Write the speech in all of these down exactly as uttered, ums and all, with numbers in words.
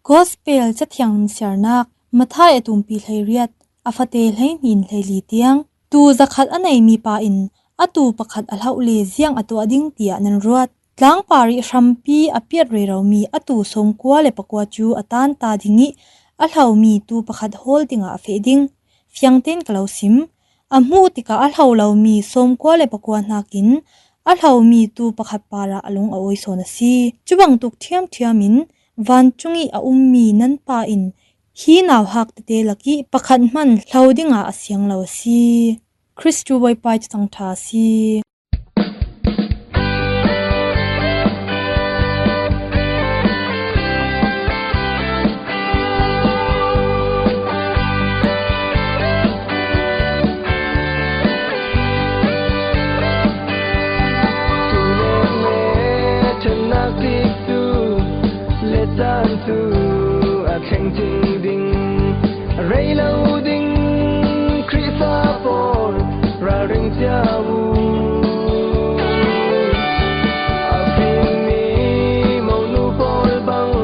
Gospel Cathiang Siarnak, Matthai a tumpi hleiriat, a fate hleihnih in hleili tiang. Tu zakhat a nei mipa in a tu pakhat a hloh le ziang a tuah ding tiah nan ruat. Tlangpar ih hrampi a piat rero mi a tu sawmkua le pakua cu a tanta ding ih a hlomi tu pakhat hawl dingah a feh ding. Fiangtein ka lo sim. A hmuh tikah a hlo lomi sawmkua le pakua hnakin a hlomi tu pakhat parah a lung a awi sawn a si. Cubangtuk ṭhiamṭhiam in vancung ih a ummi nan Pa in hi nauhak tete lakih pakhat hman hlo dingah a siang lo a si. Kristu Bawipa ih Thuthang ṭha a si. Ṭhennak tikcu le caan cu a thleng cing ding, a rei lo ding Khrihfa pawl ralring cia uh. A fimmi monu pawl bang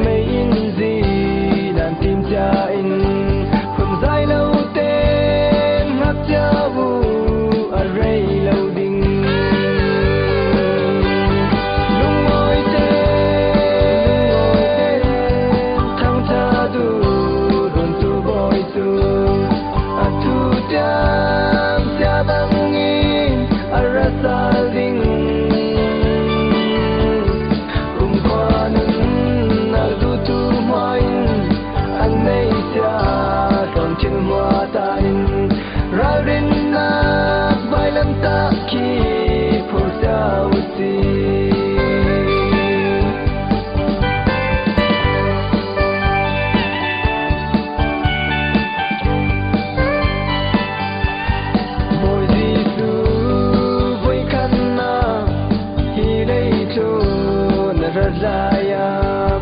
mei in zihdan tim cia in hun zai lo tein ngakcia uh, a rei lo ding. Lungawi te, lungawi te, thangṭhat uh, Dawntu Bawi cu a thu ṭiamcia bangin a ra sal ding. Kumkhua nunnak duhtu hmuah in an neihcia tlawmthil hmuah tan in ralrinnak vailamtah khi phurcia uh si. Bawi Jesuh voikhatnak hi leitlun a rat lai ah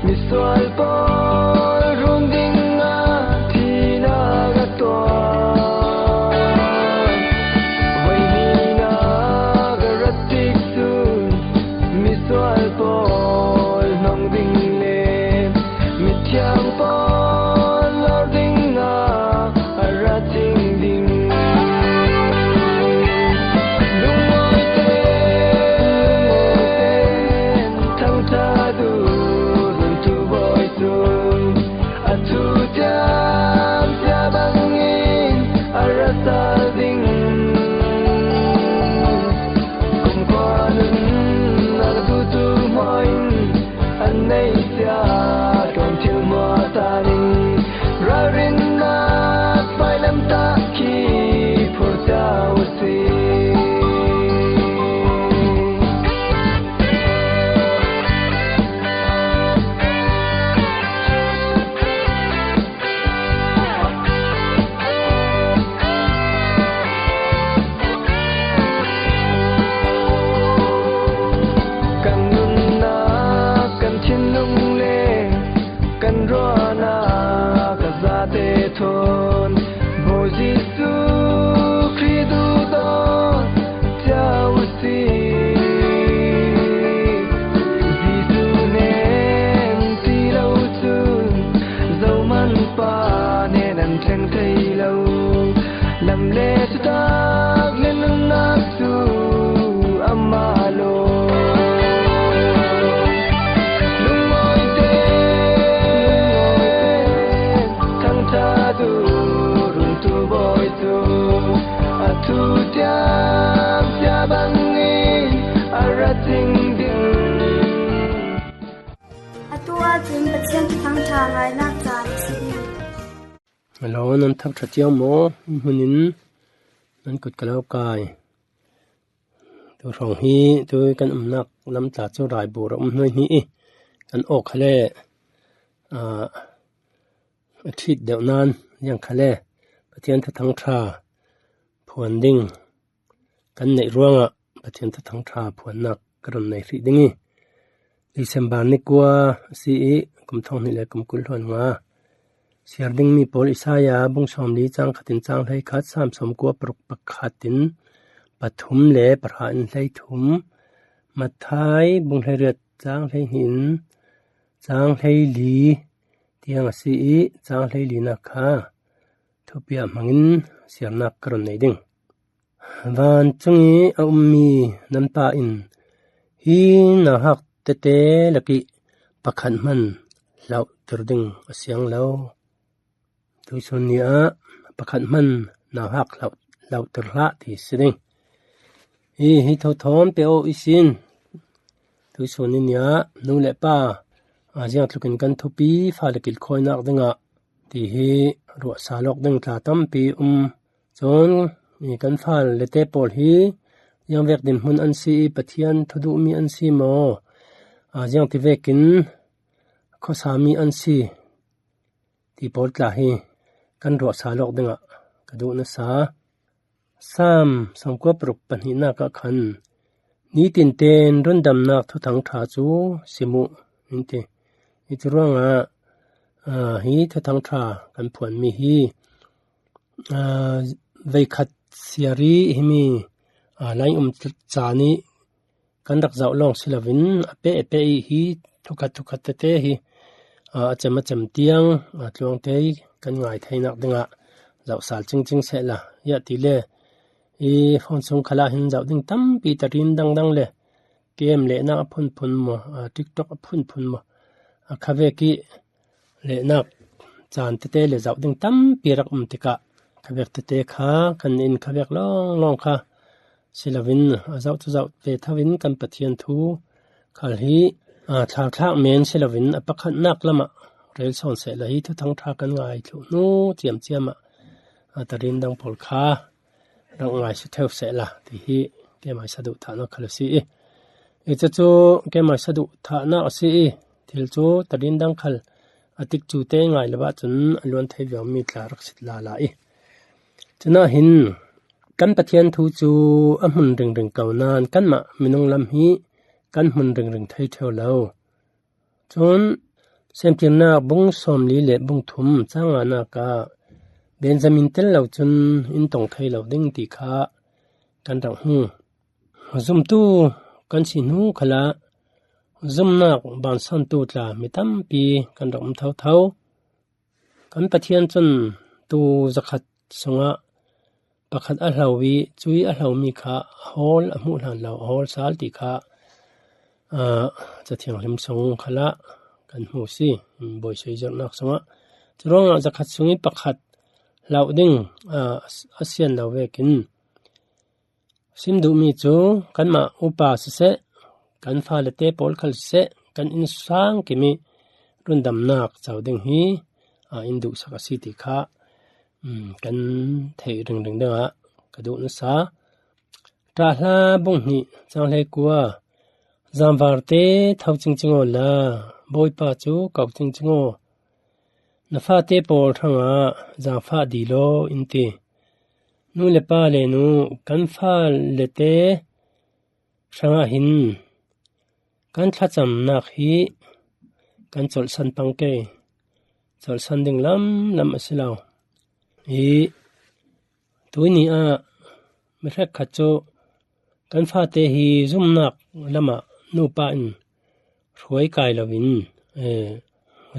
misual pawl rum dingah thihnak a tuah. Voihninak a rat tikcun misual pawl hnong ding le mithiang pawl lor dingah a ra cing ding. Lungawi te, lungawi te, thangṭhat uh, Dawntu Bawi cu a thu ṭiamcia bangin a ra sal ding. Kumkhua nunnak duhtu hmuah in an neihcia tlawmthil hmuah tan in ralrinnak vailamtah khi phurcia uh si. Kan nunnak, kan thinlung le kan ruahnak a zate thawn Bawi Jesuh Khrih duhdaw cia uh si. Jesuh hnen ti lo cun zohman pa hnen an thleng thei lo. Lam le thutak le nunnak cu amah lawm. Lungawi te, lungawi te, thangṭhat uh, Dawntu Bawi cu a thu ṭiamcia bangin a ra cing ding. Atu ahcun Pathian Thuthang ṭha ngainak caan a si. Hello, nan thangṭhat cio maw? Hi hmun in nan kut ka lo kai. Tu hrawng hi tu kan umnak lam tla cu ralbawi a um hnuaihnih i kan awk kha le, aa, a ṭhit deuh nain ziang kha le Pathian Thuthang ṭha phuan ding kan neih ruangah Pathian Thuthang ṭha phuannak ka run nei hrih ding i, December ni kua a si i, kum thonghnih le kum kul hluan nga. Siar dingmi pawl Isaiah bung sawmli cang khat in cang hleikhat, Salm sawmkua paruk pakhat in pathum le pahra in hleithum, Matthai bung hleiriat chang hleihnih in chang hleili tiang a si i, chang hleilina kha thupiak hmangin siarnak ka run nei ding. Vancung i a ummi nan Pa in hi nauhak tete lakih pakhat hman hlauhter ding a siang lo. Tuisun ni ah pakhat hman nauhak hlauh, hlauhter hlah ti si ding. Hi, hi tho thawm pe aw i sin. Tuisun ni ah nu le pa a ziangtlukin kan thupi fa le kilkhawinak dingah ti hi ruahsa lawk ding tla tampi um. Cun i kan fa le te pawl hi ziangvek dinhmun an si i Pathian thuduhmi an si maw? A ziangti vekin khuasami an si ti pawl tla hi kan ruahsa lawk dingah ka duh nasa. Saam sawmkua paruk pahnihnak ah khan nitin ten rundamnak thuthang ṭha cu sim uh in ti. Hi cu ruangah, aa, hi thuthang ṭha kan phuanmi hi, aa, veikhat siari himi, aa, lai um caan i kan rak zoh lawng si loin a peh a peh i hi thukhat thukhat tete hi, aa, a cem a cem tiang, aa, tluangte i kan ngai theinak dingah zoh sal cingcing sehla. Ziah ti le i phone sung khalah hin zoh ding tampi tarin dangdang le game lehnak a phunphun maw, aa, TikTok a phunphun maw, a khavek i lehnak caan tete le zoh ding tampi rak um tikah khavek tete kha kan in khavek lawnglawng kha si loin a zoh cu zoh ve tho in kan Pathian thu khal hi, aa, thlauhthlak men si loin a pakhatnak lamah rel sawn sehla hi thuthang ṭha kan ngai thluh hnu ciamciam ah, aa, tarin dang pawl kha rak ngai si theu sehla ti hi keimai saduh thahnak khal a si i. I cucu keimai saduh thahnak a si i thil cu tarin dang khal a tikcu te ngai lo ahcun a luan thei viaumi tla rak si lala i. Cunah hin kan Pathian thu cu a hmun ringring ko nain kanmah minung lam hi kan hmun ringring thei ṭheo lo. Cun Semtirnak bung sawmli le bung thum cang nganak ah Benjamin tel lo cun in tong thei lo ding ti kha kan rak hmu. Zumtu kan si hnu khalah zumnak bansantu tla mi tampi kan rak um thotho. Kan Pathian cun tu zakhat sungah pakhat a hlo i cui a hlomi kha a hawl a hmuh hlan lo a hawl sal ti kha, aa, Cathianghlim sung khalah kan hmu si, Bawi Sui zirhnak sungah. Curuangah zakhat sung i pakhat hloh ding, aa, a sian lo vekin sim duhmi cu kanmah upa siseh, kan fale te pawl khal siseh, kan innsang kim i rundamnak co ding hi, aa, in duhsak a si ti kha, um, kan theih ringring dingah ka duh nasa. Ṭahla bung hnih cang hleikua, zangvarte tho cingcing awla, Bawipa cu ko cingcing aw. Na fate pawl hrangah zaangfah dilaw in ti. Nu le pa le nu, kan fale te hrangah hin kan thlacamnak hi kan colhsan pang ke. Colhsan ding lamlam a si lo. Hi tuini ah mi hrekkhat cu kan fate hi zumnak lamah nupa in hruai kai loin, eh,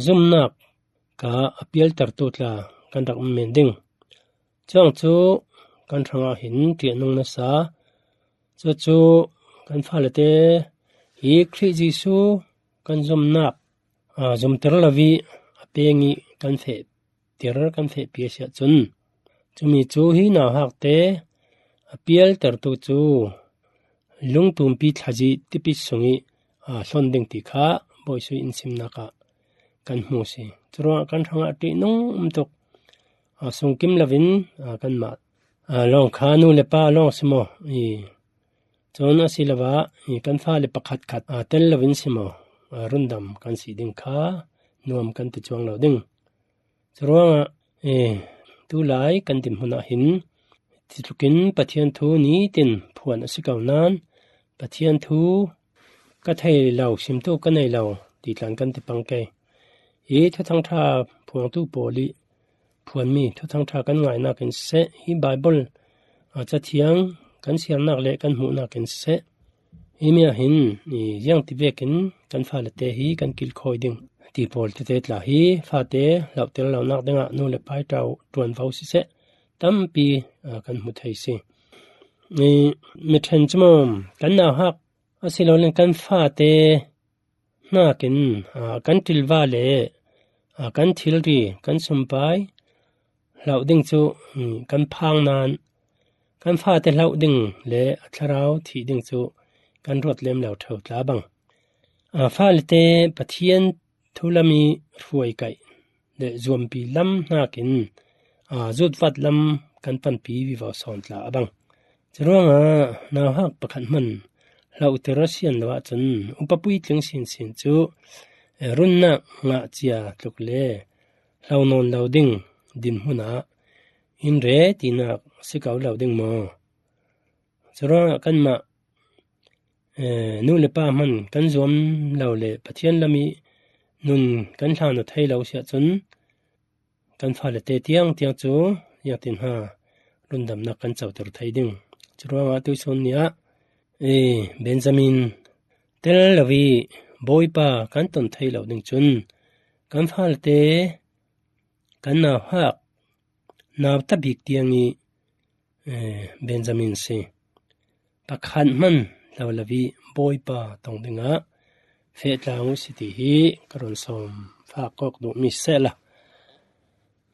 zumnak ka a pialtertu tla kan rak um men ding. Cuang cu kan hrangah hin ṭiahnung nasa. Cucu kan fale te hi Khrih Jesuh kan zumnak, aa, zumter lo i a peng i kan fehter, kan fehpi a si ahcun, cumi cu hi nauhak te a pialtertu cu lungtumpi thlazih tipi sung i, aa, hlon ding ti kha Bawi Sui in simnak ah kan hmu si. Curuangah kan hrangah ṭihnung um tuk, aa, sungkim loin, aa, kanmah, aa, lawng kha nu le pa lawng si maw? I, cun a si lo ah, i, kan fale pakhat khat, aa, tel loin si maw? Aa, rundam kan si ding kha nuam kan ti cuang lo ding. Curuangah, eh, tulai kan dinhmun ah hin, titlukin Pathian thu nitin phuan a si ko nain, Pathian thu ka thei lo, simtu ka nei lo, ti tlan kan ti pang ke. Hi Thuthang ṭha phuangtu pawl i phuanmi Thuthang ṭha kan ngainak in siseh, hi Baibal, a, Cathiang kan siarnak le kan hmuhnak in siseh, himi ah hin i ziangti vekin kan fale te hi kan kilkhawi ding ti pawl tete tla hi fate hlauhter lonak dingah nu le pa i ṭuanvo siseh tampi, aa, kan hmu thei si. I, mi ṭhen cu maw, kan nauhak asilole kan fate hnakin, aa, kan ṭilva le, aa, kan thilri, kan sumpai hlauh ding cu, um, kan phang nain kan fate hlauh ding le a thlarau thih ding cu kan ruat lem lo ṭheu tla bang. Aa, fale te Pathian thu lam i hruai kaih le zuampi lam hnakin, aa, zutvat lam kan panpi vivo sawn tla a bang. Curuangah nauhak pakhat hman hlauhter a sian lo ahcun upa puitling sinsin cu, eh, runnak ngah cia tluk le hlo nawn lo ding dinhmun ah in re tinak si ko lo ding maw? Curuangah kanmah, eh, nu le pa hman kan zuam lo le Pathian lam i nun kan hlan aw thei lo si ahcun kan fale te tiang tiang cu ziangtin ha rundamnak kan coter thei ding. Curuangah tuihsun ni ah, eh, Benjamin tel lo i Bawipa kan ton thei lo ding cun kan fale te kan nauhak nauta bik tiang i, eh, Benjamin si. Pakhat hman hlo lo i Bawipa tong dingah feh tlang uh si ti hi ka run sawm fak kawk duhmi sehla.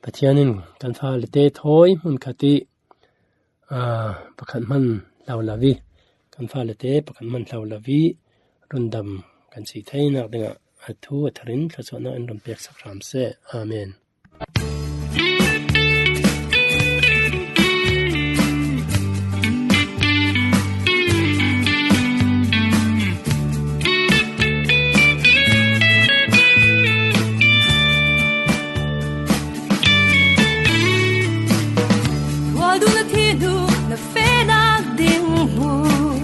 Pathian in kan fale te thawi hmunkhat i, aa, pakhat hman hlo lo i kan fale te pakhat hman hlo lo i rundam kan si theinak dingah a thu a tharin thluachuahnak in run peksak hram seh. Amen. Tual duh na thi duh na fehnak ding hmun,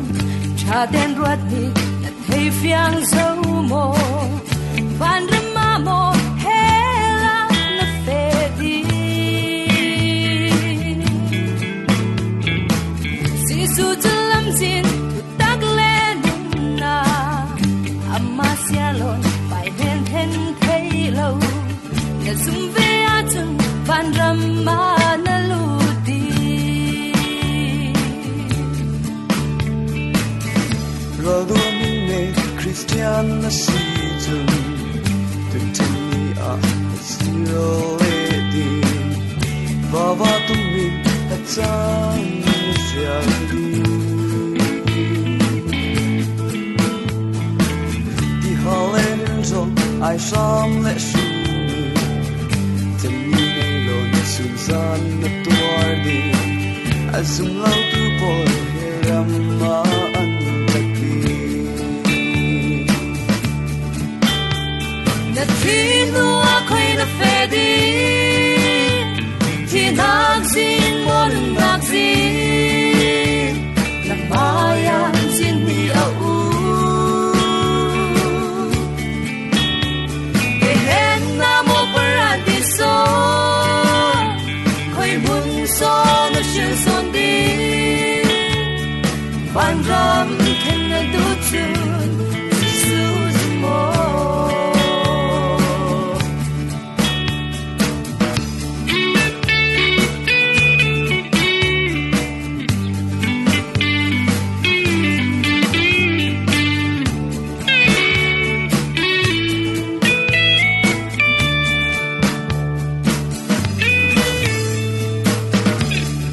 ṭha ten ruat nih na thei fiang zo maw? Vanram ah maw hell ah na feh ding? Jesuh cu lamzin thutak le nunnak, amah siar lo pai hnen hnen thei lo. Na zum ve ahcun vanram ah na lut ding. Ralduam in nei Khristian na si cun tuṭhen ni ah a si ro le ding. Vava tum in a cang fial ding. Ti hale rin zong ai hram le hrum i, cemmi nei lo na sunzan na tuar ding. A zum lo tu pawl he ram ah an tak ding. Na thi hnu ah khui na feh ding? Thihnak zin maw nunnak zin? Na hmaiah zin hnih a um. Biahennak maw paradis saw, khui hmun saw na hrial sawn ding? Vanram khen na duh cun Jesuh zum maw?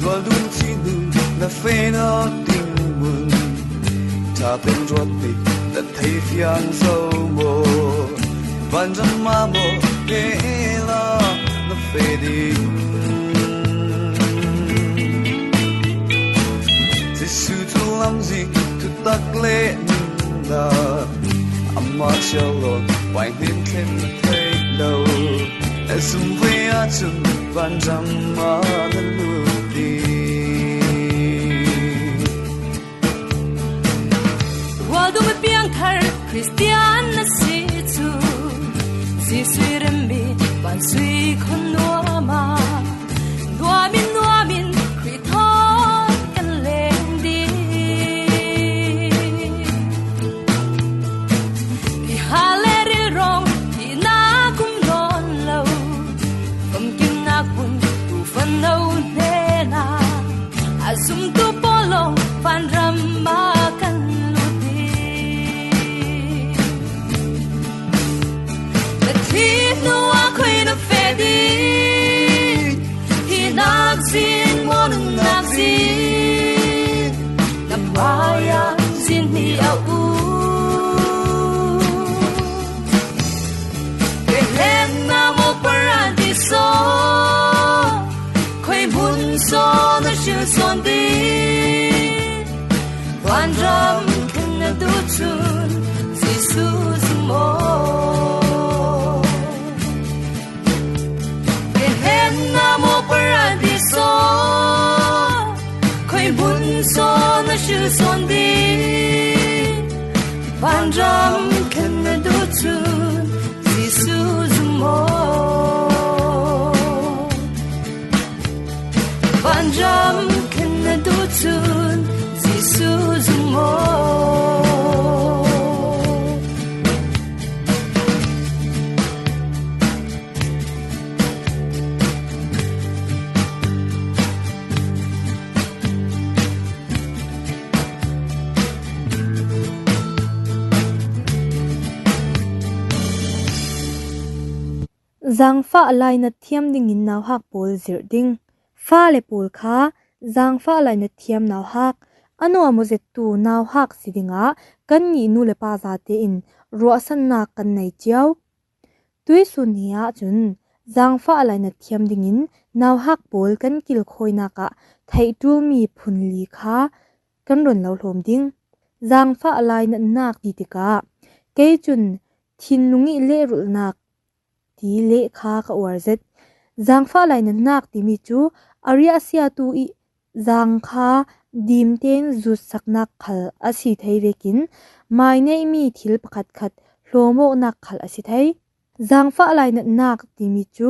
Tual dun cih hnu na fehnak ding hmun, ṭha tein ruat pei na thei fiang zo maw? Vanram ah maw hell ah na feh ding? Jesuh cu lamzin thutak le nunnak, amah siar lo pai hnen thlen na theih lo. Na zum ve ahcun vanram ah na lut ding. Rualdum i piangthar Khristian na si cu, Jesuh i remmi van sui khon nuam ah, nuam in, nuam in Khrih thawn kan leng ding. Ke hlenna mo paradiso, koi mun so na shil son di, vanram ken na du chun, Jisu zumo. Gehenna mo paradiso, koi mun so na shil son di, vanram ken na du chun, Jisu zumo. Vanram ken na du chun, Jisu zumo. Zangfah lainat thiam dingin nauhak pawl zirh ding. Fale pawl kha zangfah lainat thiam nauhak, a nuam aw zettu nauhak si dingah kannih nu le pa zate in ruahsannak kan nei cio. Tuisun ni ah cun zangfah lainat thiam dingin nauhak pawl kan kilkhawinak ah theih ṭulmi phun li kha kan run lo hlawm ding. Zangfah lainatnak ti tikah kei cun thinlung i lehrulhnak ti leh kha ka uar zet. Zangfah lainatnak timi cu a riahsiatu i zangkha dimten zutsaknak khal a si thei vekin mai neihmi thil pakhatkhat hlawmawknak khal a si thei. Zangfah lainatnak timi cu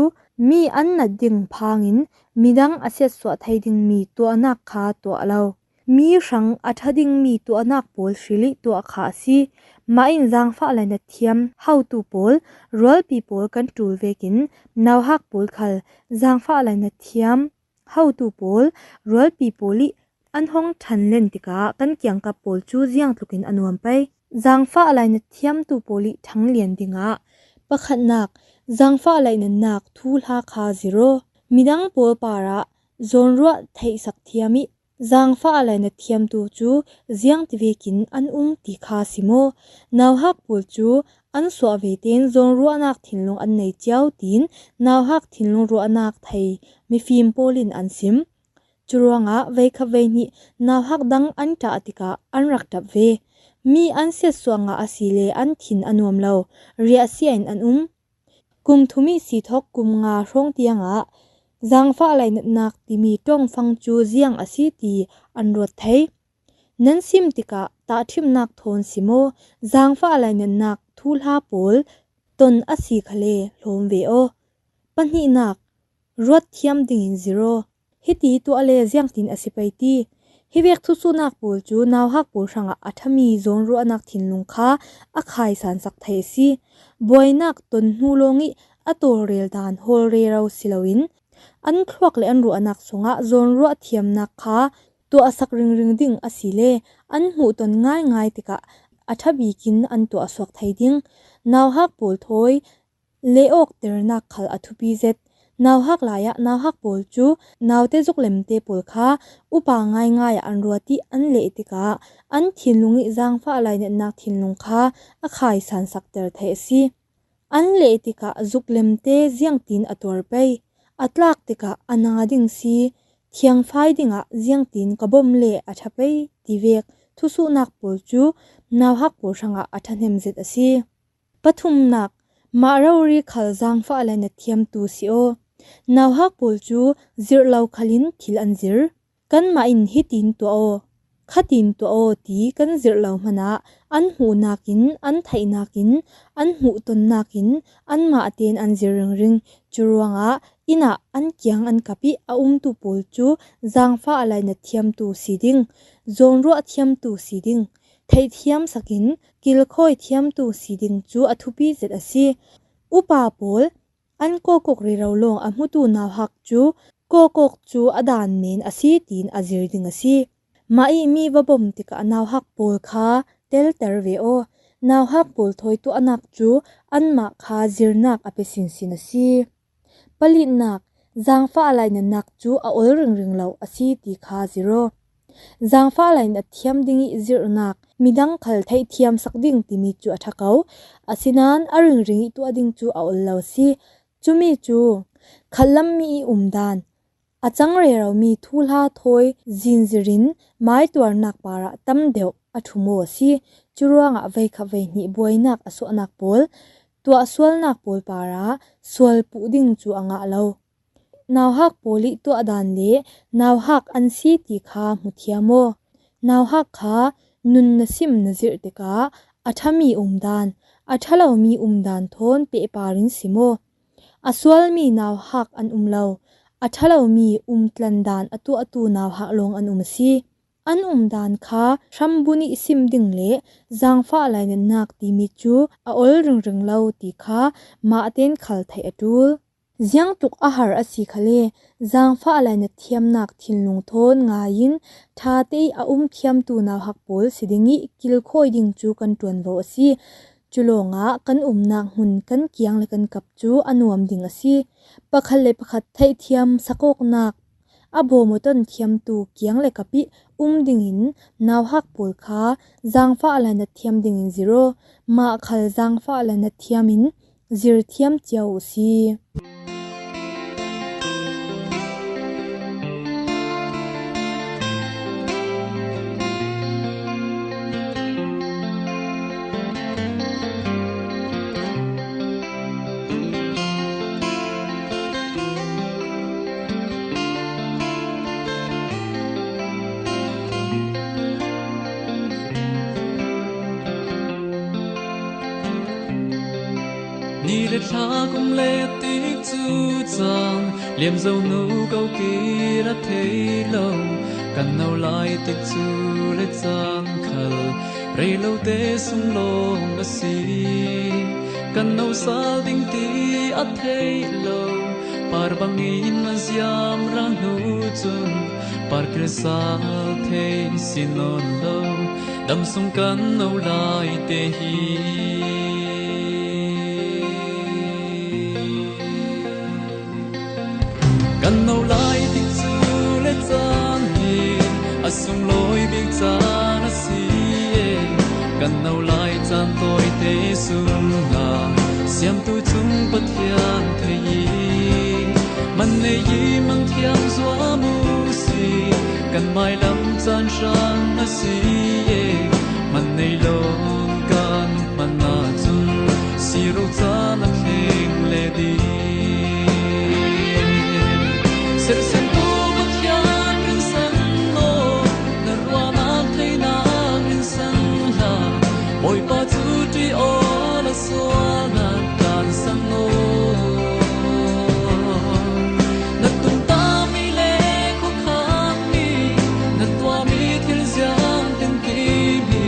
mi an nat ding phangin midang a siatsuah thei dingmi tuahnak kha tuah lo, mi hrang a ṭha dingmi tuahnak pawl hril i tuah kha a si. Mah in zangfah lainat thiam hotu pawl, rualpi pawl kan ṭul vekin nauhak pawl khal zangfah lainat thiam hotu pawl, rualpi pawl i an hong ṭhanlen tikah kan kiangkap pawl cu ziangtlukin a nuam pei. Zangfah lainat thiamtu pawl i ṭhanglian dingah pakhatnak, zangfah lainatnak thuhla kha zirh aw. Midang pawl parah zawnruah theihsak thiam i zangfah lainat thiamtu cu ziangtivekin an um ti kha sim aw. Nauhak pawl cu an suah vetein zawnruahnak thinlung an nei cio, tiin nauhak thinlung ruahnak thei mifim pawl in an sim. Curuangah veikhat veihnih nauhak dang an ṭah tikah an rak ṭap ve. Mi an siatsuah ngah a si le an thin a nuam lo, riahsia in an um. Kum thum i si thawk kum nga hrawng tiangah zangfah lainatnak timi ṭongfang cu ziang a si ti an ruat thei. Nan sim tikah tahṭhimnak thawn sim aw, zangfah lainatnak thuhla pawl ton a si khale hlawm ve aw. Pahnihnak, ruat thiam dingin zirh aw. Hiti tuah le ziangtin a si pei ti. Hi vek thusuhnak pawl cu nauhak pawl hrangah a ṭhami zawnruahnak thinlung kha a khaisansak thei a si. Buainak ton hnu lawng i a tawlrel dan hawl rero si loin an thluak le an ruahnak sungah zawnruah thiamnak kha tuahsak ringring ding a si le an hmuhton ngaingai tikah a ṭha bikin an tuahsuak thei ding. Nauhak pawl thawi leh awkternak khal a thupi zet. Nauhak lai ah nauhak pawl cu naute zuklemte pawl kha upa ngaingai ah an ruat i an leh tikah an thinlung i zangfah lainatnak thinlung kha a khaisansakter thei a si. An leh tikah zuklemte ziangtin a tuar pei, a tlak tikah a na ding si, thiangfai dingah ziangtin ka bawm le a ṭha pei ti vek thusuhnak pawl cu nauhak pawl hrangah a ṭhahnem zet a si. Pathumnak, mah rori khal zangfah lainat thiamtu si aw. Nauhak pawl cu zirh lo khalin thil an zir. Kanmah in hitin tuah aw, khatin tuah aw ti kan zirh lo hmanah an hmuhnak in, an theihnak in, an hmuhtonnak in anmah tein an zir ringring. Curuangah inn ah an kiang an kap i a umtu pawl cu zangfah lainat thiamtu si ding, zawnruah thiamtu si ding, theihthiam sakin kilkhawi thiamtu si ding cu a thupi zet a si. Upa pawl an kawkawk rero lawng a hmutu nauhak cu kawkawk cu a dan men a si tiin a zir ding a si. Mah i mi va bawm tikah nauhak pawl kha telter ve aw. Nauhak pawl thawi tuahnak cu anmah kha zirnak a pe sinsin a si. Palinak, zangfah lainatnak cu a ol ringring lo a si ti kha zir aw. Zangfah lain a thiam ding ih zirhnak midang khal theihthiam sak ding timi cu a ṭha ko. Asinain a ringring ih tuah ding cu a ol lo a si. Cumi cu khatlam mi ih umdan, a cang reromi thuhla thawi zinzir in maituarnak parah tam deuh a ṭhum aw a si. Curuangah veikhat veihnih buainak a suahnak pawl, tuahsualnak pawl parah sual puh ding cu a ngah lo. Nauhak pawl ih tuahdan le nauhak an si ti kha hmuthiam aw. Nauhak kha nun na sim na zirh tikah a ṭhami umdan, a ṭha lomi umdan thawn pehpar in sim aw. A sualmi nauhak an um lo, a ṭha lomi umtlandan a tuahtu nauhak lawng an um a si. An umdan kha hrambun ih sim ding le zangfah lainatnak timi cu a ol ringring lo ti kha mah tein khal theih a ṭul. Ziangtluk a har a si khal le, zangfah lainat thiamnak thinlung thawn ngaiin ṭha te ih a um thiamtu nauhak pawl si ding ih kilkhawi ding cu kan ṭuanvo a si. Cu lawngah kan umnak hmun kan kiang le kan kap cu a nuam ding a si. Pakhat le pakhat theihthiam sakawknak a bawm aw ton thiamtu kiang le kap ih um dingin nauhak pawl kha zangfah lainat thiam dingin zir aw. Mah khal zangfah lainat thiam in zir thiam cio uh si. Ni le thla kum le tik cu caan, liamzo nu ko kir a thei lo. Kan no lai tik cu le caan khal, rei lo te sung lawng a si. Kan no sal ding ti a thei lo, par bangin a ziam rang hnu cun, par kir sal thei si nawn lo. Dam sung kan no lai te hi. Kan no lai tik cu le caan hi a sunglawi bik caan a si e. Kan no lai caan tawite sungah siamtu cung Pathian thei i man nei i man thiang zuam uh si. Kan mailam caan hrang a si e, man nei lawng kan hman ahcun siro caan a thleng le ding. Sersiamtu Pathian rinsan law, na ruahnak theinak rinsan hlah. Bawipa cu ṭih awla sualnak tlansan law. Na tumtahmi le khuakhangmi, na tuahmi thil ziang tintin hi,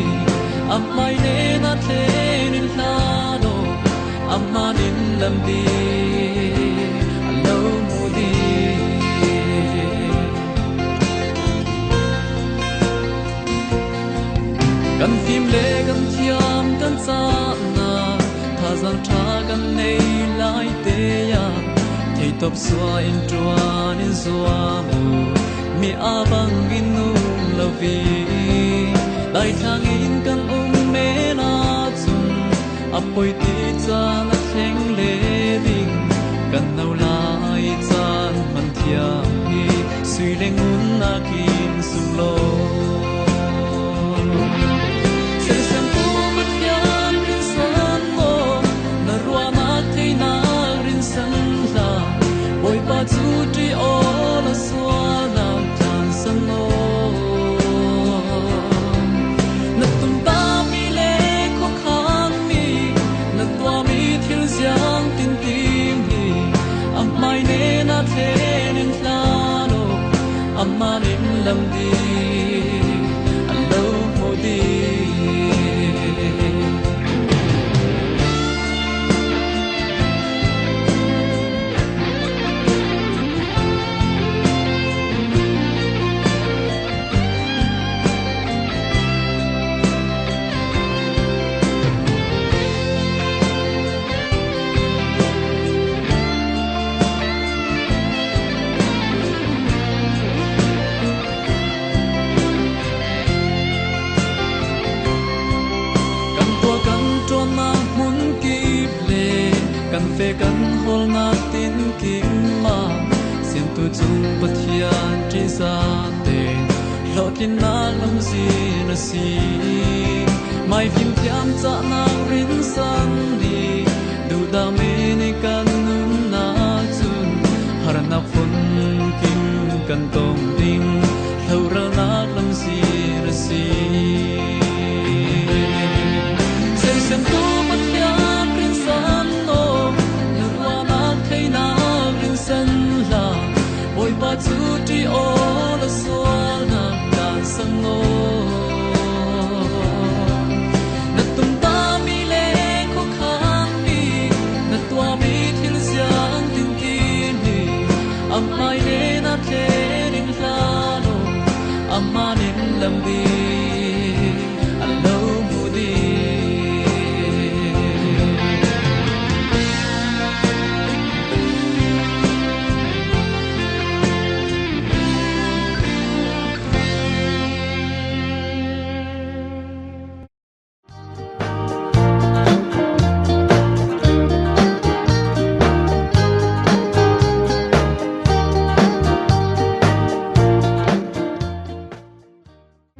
amah ih hnenah thlen in hlan aw, amah nih lam dih a lo hmu dih. Kan fim le kan thiam kan cahnak, thazaang ṭha kan nei lai te ah, theitawp suah in ṭuan in zuam uh, mi aa bangin um lo i, daithlang in kan um men ahcun, a poi ti caan a thleng le ding. Kan no lai caan hman thiam hi sui le ngun nakin sung law. Sersiamtu Pathian rinsan law, na ruahnak theinak rinsan hlah. Bawipa cu ṭih awla sualnak tlansan law. Na tumtahmi le khuakhangmi, na tuahmi thil ziang tintin hi, amah ih hnenah thlen in hlan aw, amah nih lam dih Kan holna tin kim mah, siamtu cung Pathian ṭihzate hlawhtlinna lamzin a si. Mai fimthiam cahnak rinsan dih, duhdah mi nih kan nunnak cun harnak fun kim kan tong